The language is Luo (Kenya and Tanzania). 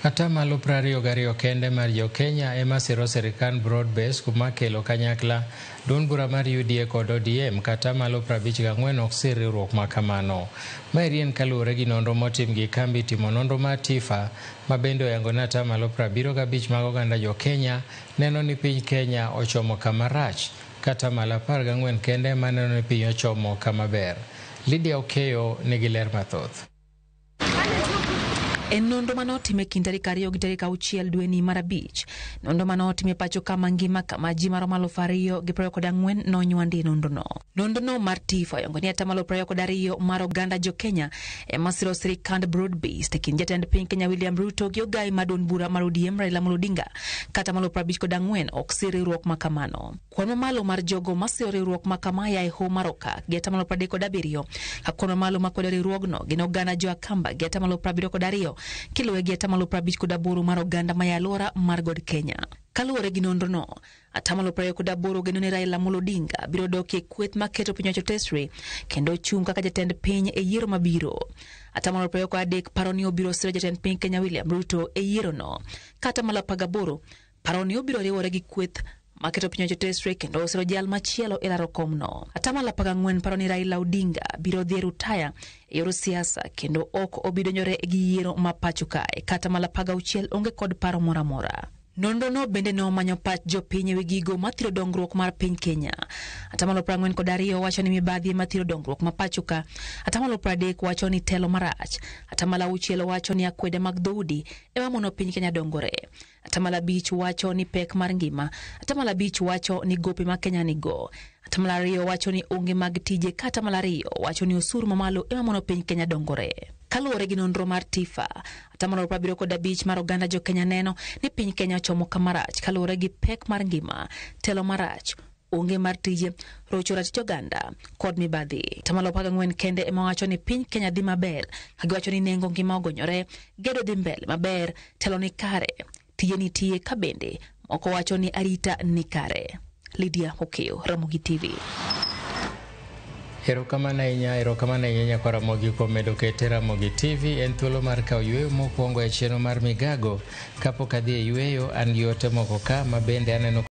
Atamalo 22 kende mar jo-Kenya ema siro sirikand broad base kuma kelo kanyakla duond bura mar UDA kod ODM ka atamalo 54 ok sir riwruok ma kamano. Maeri en kaluwore gi nonro motim gi kambi timo nonro mar TIFA ma bende oyango ni atamalo 75 mag oganda jo-Kenya neno ni piny Kenya ochomo kama rach ka atamalo 14 kende ema neno ni piny ochomo kama ber. Lydia Okeyo nigi ler mathoth. En nonro mane otim e kind tarik 2 gi tarik 6 dweni mar 5. Nonro mane otim e pacho kama ngima kama ji maromo 2024 nonywandi e nonrono. Nonrono mar TIFA oyango ni atamalo 22 mar oganda jo Kenya ema siro sirikand broad based e kind jatend piny Kenya William Ruto gi ogai mar duond bura mar ODM Raila Amolo Odinga. Kata atamalo 54 ok sir riwruok ma kamano. Kwan mamalo mar jogo masiro riwruok ma kama ya e hoho mar Okak gi atamalo 37, ka kwan mamalo makwedo riwruogno gin oganda jo Akamba gi atamalo 72, kiluwe gi atamalo 58 mar oganda ma ya alwora mar God Kenya. Kaluwore gi nonrono, atamalo 28 geno ni Raila Amolo Odinga biro dok e kweth maketo piny owacho tesre kendo chung' kaka jatend piny e yiero mabiro. Atamalo 23 paro ni obiro siro jatend piny Kenya William Ruto e yierono. Ka atamalo 18 paro ni obiro riwore gi kweth maketo piny owacho tesre kendo osiro jal machielo e laro komno. Atamalo 14 paro ni Raila Odinga biro dhi e rutaya e yor siasa kendo ok obi donjore gi yiero ma pacho kae. Kata atamalo 16 onge kod paro moro amora. Nonrono bende ne omanyo pach jopiny ewi gigo mathiro dongruok mar piny Kenya. Atamalo 42 wacho ni mibadhi ema thiro dongruok ma pacho ka. Atamalo 30 wacho ni telo marach. Atamalo 6 wacho ni akwede mag dhoudi ema mono piny Kenya dongore. Atamalo 5 wacho ni pek mar ngima. Atamalo 5 wacho ni gope ma Kenya nigo. Atamalo 2 wacho ni onge mag tije ka atamalo 2 wacho ni osuru mamalo ema mono piny Kenya dongore. Kaluwore gi nonro mar TIFA, atamalo 75 mar oganda jo Kenya neno ni piny Kenya ochomo kama rach kaluwore gi pek mar ngima, telo marach, onge mar tije, rocho ratich oganda kod mibadhi. Atamalo 14 kende ema wacho ni piny Kenya dhi maber, ka giwacho ni nengo ngima ogonyore, gedo dhi mbele maber, telo ni kare, tije nitie ka bende moko wacho ni arita ni kare. Lydia Okeyo, Ramogi TV. Erokamano ahinya, erokamano ahinya nyakwa Ramogi kuom medo kete Ramogi TV. En thuolo mar kawo yueyo mokwongo e chenro mar Migago. Kapok adhi e yueyo, an gi ote moko ka ma bende aneno